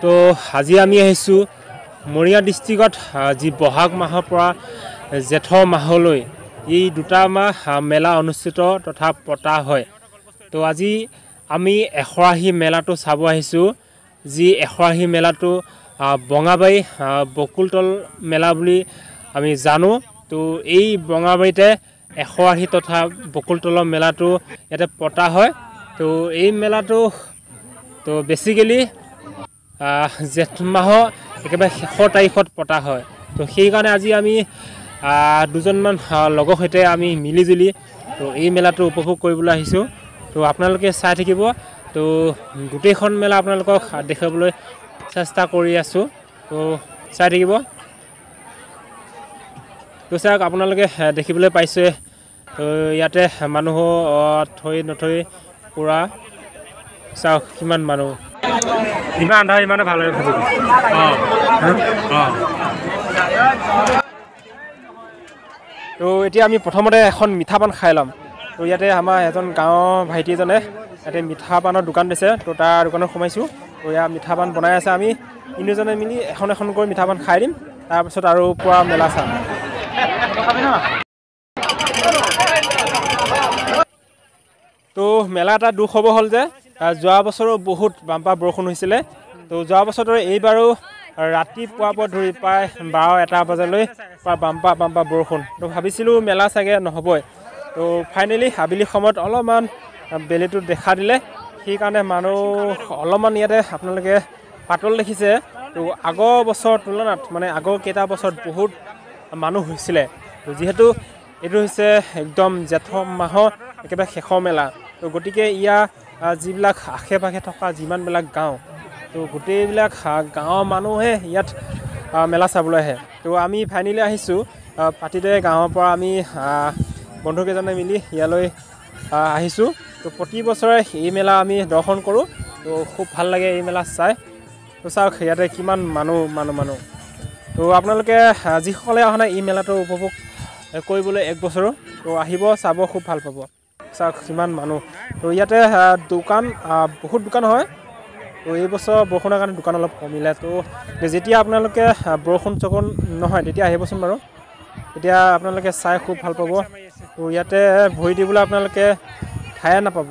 তো আজি আমি আহিছোঁ মৰিগাঁও ডিষ্ট্ৰিক্টত যি বহাগ মাহৰ পৰা জেঠ মাহলৈ এই দুটা মাহ মেলা অনুষ্ঠিত তথা পতা হয়। তো আজি আমি এশৰাহী মেলাটো চাব আহিছোঁ, যি এশৰাহী মেলাটো বঙাবাৰী বকুলতল মেলা বুলি আমি জানো। তো এই বঙাবাৰীতে এশৰাহী তথা বকুলতলৰ মেলাটো ইয়াতে পতা হয়। তো এই মেলাটো তো বেচিকেলি জেঠ মাহৰ একেবাৰে শেষৰ তাৰিখত পতা হয়। তো সেইকাৰণে আজি আমি দুজনমান লগৰ সৈতে আমি মিলিজুলি তো এই মেলাটো উপভোগ কৰিবলৈ আহিছোঁ। তো আপোনালোকে চাই থাকিব। তো গোটেইখন মেলা আপোনালোকক দেখুৱাবলৈ চেষ্টা কৰি আছোঁ, তো চাই থাকিব। তো চাওক, আপোনালোকে দেখিবলৈ পাইছে। তো ইয়াতে মানুহ থৈ নথৈ পূৰা চাওক কিমান মানুহ, ইমান আন্ধাৰ ইমানে ভাল লাগে। তো এতিয়া আমি প্ৰথমতে এখন মিঠা পান খাই ল'ম। তো ইয়াতে আমাৰ এজন গাঁৱৰ ভাইটি এজনে ইয়াতে মিঠা পানৰ দোকান দিছে। তো তাৰ দোকানত সোমাইছোঁ। তো ইয়াত মিঠা পান বনাই আছে। আমি তিনিজনে মিলি এখন এখনকৈ মিঠা পান খাই দিম, তাৰপিছত আৰু পূৰা মেলা চাম। তো মেলা এটা দুখ হ'ব হ'ল যে যোৱা বছৰো বহুত বাম্পাৰ বৰষুণ হৈছিলে। তো যোৱা বছৰটো এইবাৰো ৰাতিপুৱাৰ পৰা ধৰি প্ৰায় 12-1 বজালৈ প্ৰায় বাম্পাৰ বৰষুণ। তো ভাবিছিলোঁ মেলা চাগে নহ'বই। তো ফাইনেলি আবেলি সময়ত অলপমান বেলিটো দেখা দিলে, সেইকাৰণে মানুহ অলপমান ইয়াতে আপোনালোকে পাতল দেখিছে। তো আগৰ বছৰৰ তুলনাত মানে আগৰ কেইটা বছৰত বহুত মানুহ হৈছিলে। তো যিহেতু এইটো হৈছে একদম জেঠ মাহৰ একেবাৰে শেষৰ মেলা, তো গতিকে ইয়াৰ যিবিলাক আশে পাশে থকা যিমানবিলাক গাঁও, তো গোটেইবিলাক গাঁৱৰ মানুহে ইয়াত মেলা চাবলৈ আহে। তো আমি ফাইনেলি আহিছোঁ পাতিদে গাঁৱৰ পৰা আমি বন্ধুকেইজনে মিলি ইয়ালৈ আহিছোঁ। তো প্ৰতি বছৰে এই মেলা আমি দৰ্শন কৰোঁ। তো খুব ভাল লাগে এই মেলা চাই। তো চাওক ইয়াতে কিমান মানুহ মানুহ মানুহ। তো আপোনালোকে যিসকলে অহা নাই এই মেলাটো উপভোগ কৰিবলৈ এক বছৰো, তো আহিব চাব, খুব ভাল পাব। চাওক কিমান মানুহ। তো ইয়াতে দোকান বহুত দোকান হয়। তো এই বছৰ বৰষুণৰ কাৰণে দোকান অলপ কমিলে। তো যেতিয়া আপোনালোকে বৰষুণ চৰষুণ নহয় তেতিয়া আহিবচোন বাৰু, তেতিয়া আপোনালোকে চাই খুব ভাল পাব। তো ইয়াতে ভৰি দিবলৈ আপোনালোকে ঠায়ে নাপাব।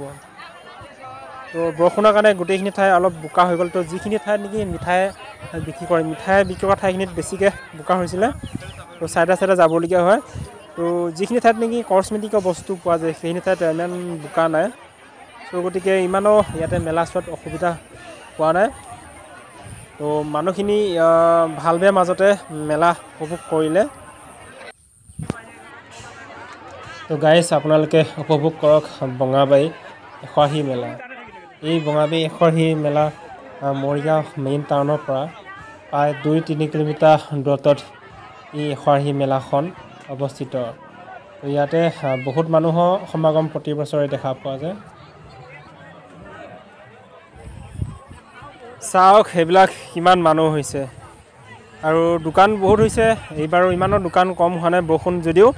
তো বৰষুণৰ কাৰণে গোটেইখিনি ঠাই অলপ বোকা হৈ গ'ল। তো যিখিনি ঠাইত নেকি মিঠাই বিক্ৰী কৰে, মিঠাই বিক্ৰী কৰা ঠাইখিনিত বেছিকৈ বোকা হৈছিলে। তো চাইডে চাইডে যাবলগীয়া হয়। তো যিখিনি ঠাইত নেকি কচমেটিকৰ বস্তু পোৱা যায় সেইখিনি ঠাইত ইমান বোকা নাই। ত' গতিকে ইমানো ইয়াতে মেলা চোৱাত অসুবিধা পোৱা নাই। তো মানুহখিনি ভাল বেয়া মাজতে মেলা উপভোগ কৰিলে। তো গাইজ, আপোনালোকে উপভোগ কৰক বঙাবাৰী এশৰাহী মেলা। এই বঙাবাৰী এশৰাহী মেলা মৰিগাঁও মেইন টাউনৰ পৰা প্ৰায় 2-3 কিলোমিটাৰ দূৰত্বত এই এশৰাহী মেলাখন অৱস্থিত। তো ইয়াতে বহুত মানুহৰ সমাগম প্ৰতি বছৰে দেখা পোৱা যায়। চাওক সেইবিলাক কিমান মানুহ হৈছে আৰু দোকান বহুত হৈছে। এইবাৰো ইমানো দোকান কম হোৱা নাই বৰষুণ যদিও।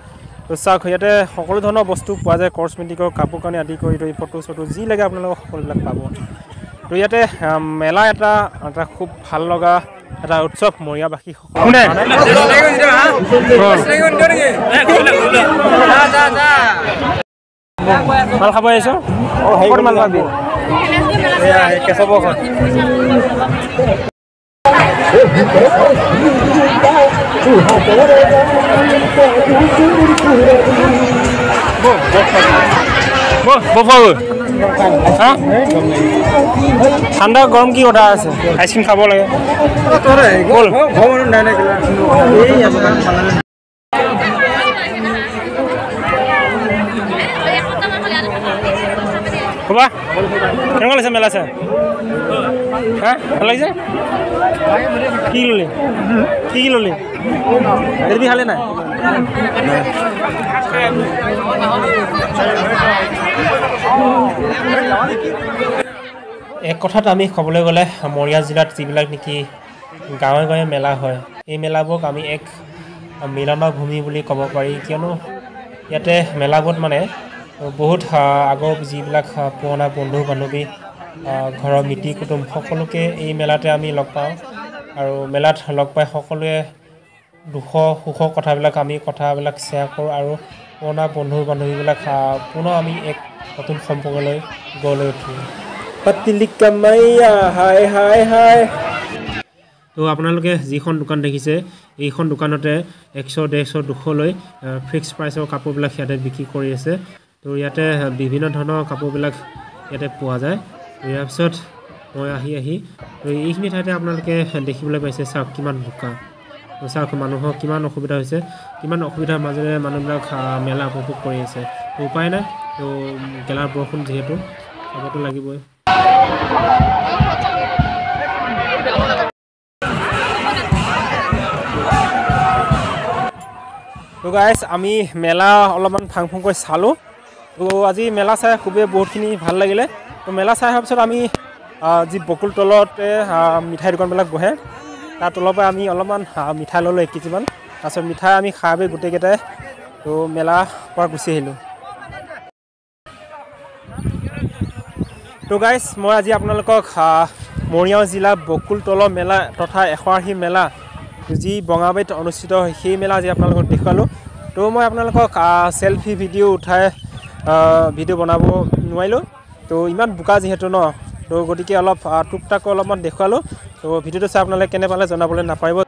তো চাওক ইয়াতে সকলো ধৰণৰ বস্তু পোৱা যায়, কচমেটিকৰ কাপোৰ কানি আদি কৰি ধৰি ফটো চটো যি লাগে আপোনালোকক সকলোবিলাক পাব। তো ইয়াতে মেলা এটা এটা খুব ভাল লগা এটা উৎসৱ মৰিয়াবাসীসকলৰ। মাল খাব আহিছ? ক'ত মাল পাবি? ঠাণ্ডা গৰম কি কথা আছে, আইচক্ৰীম খাব লাগে। ক'বা কেনেকুৱা লাগিছে মেলা চাই? হা, ভাল লাগিছে? কি ল'লি? কি কি ল'লি? জেলেপি খালে নাই? এক কথাত আমি ক'বলৈ গ'লে মৰিগাঁও জিলাত যিবিলাক নেকি গাঁৱে গাঁৱে মেলা হয়, এই মেলাবোৰক আমি এক মিলনৰ ভূমি বুলি ক'ব পাৰি। কিয়নো ইয়াতে মেলাবোৰত মানে বহুত আগৰ যিবিলাক পুৰণা বন্ধু বান্ধৱী ঘৰৰ মিতিৰ কুটুম সকলোকে এই মেলাতে আমি লগ পাওঁ। আৰু মেলাত লগ পাই সকলোৱে দুখ সুখৰ কথাবিলাক আমি কথাবিলাক শ্বেয়াৰ কৰোঁ আৰু পুৰণা বন্ধু বান্ধৱীবিলাক পুনৰ আমি এক নতুন সম্পৰ্কলৈ গঢ় লৈ উঠোঁ। হাই হাই হাই। তো আপোনালোকে যিখন দোকান দেখিছে এইখন দোকানতে 100, 150, 200লৈ ফিক্স প্ৰাইচৰ কাপোৰবিলাক ইয়াতে বিক্ৰী কৰি আছে। তো ইয়াতে বিভিন্ন ধৰণৰ কাপোৰবিলাক ইয়াতে পোৱা যায়। ইয়াৰ পিছত মই আহি আহি তো এইখিনি ঠাইতে আপোনালোকে দেখিবলৈ পাইছে, চাওক কিমান বোকা। তো চাওক মানুহৰ কিমান অসুবিধা হৈছে, কিমান অসুবিধাৰ মাজেৰে মানুহবিলাক মেলা উপভোগ কৰি আছে। তো উপায় নাই, তো গেলা বৰষুণ যিহেতু চাবতো লাগিবই। তো গাইজ আমি মেলা অলপমান ফাং ফুং কৰি চালোঁ। তো আজি মেলা চাই খুবেই বহুতখিনি ভাল লাগিলে। তো মেলা চাই অহাৰ পিছত আমি যি বকুল তলতে মিঠাই দোকানবিলাক বহে তাৰ তলৰ পৰা আমি অলপমান মিঠাই ল'লোঁ 1 কেজিমান। তাৰপিছত মিঠাই আমি খাই বৈ গোটেইকেইটাই তো মেলাৰ পৰা গুচি আহিলোঁ। তো গাইজ মই আজি আপোনালোকক মৰিগাঁও জিলা বকুল তলৰ মেলা তথা 180 মেলা যি বঙাবাৰীত অনুষ্ঠিত হয় সেই মেলা আজি আপোনালোকক দেখুৱালোঁ। তো মই আপোনালোকক চেলফি ভিডিঅ' উঠাই ভিডিঅ' বনাব নোৱাৰিলোঁ, তো ইমান বোকা যিহেতু ন, তো গতিকে অলপ টুকটাকৈ অলপমান দেখুৱালোঁ। তো ভিডিঅ'টো চাই আপোনালোকে কেনে পালে জনাবলৈ নাপাহৰিব।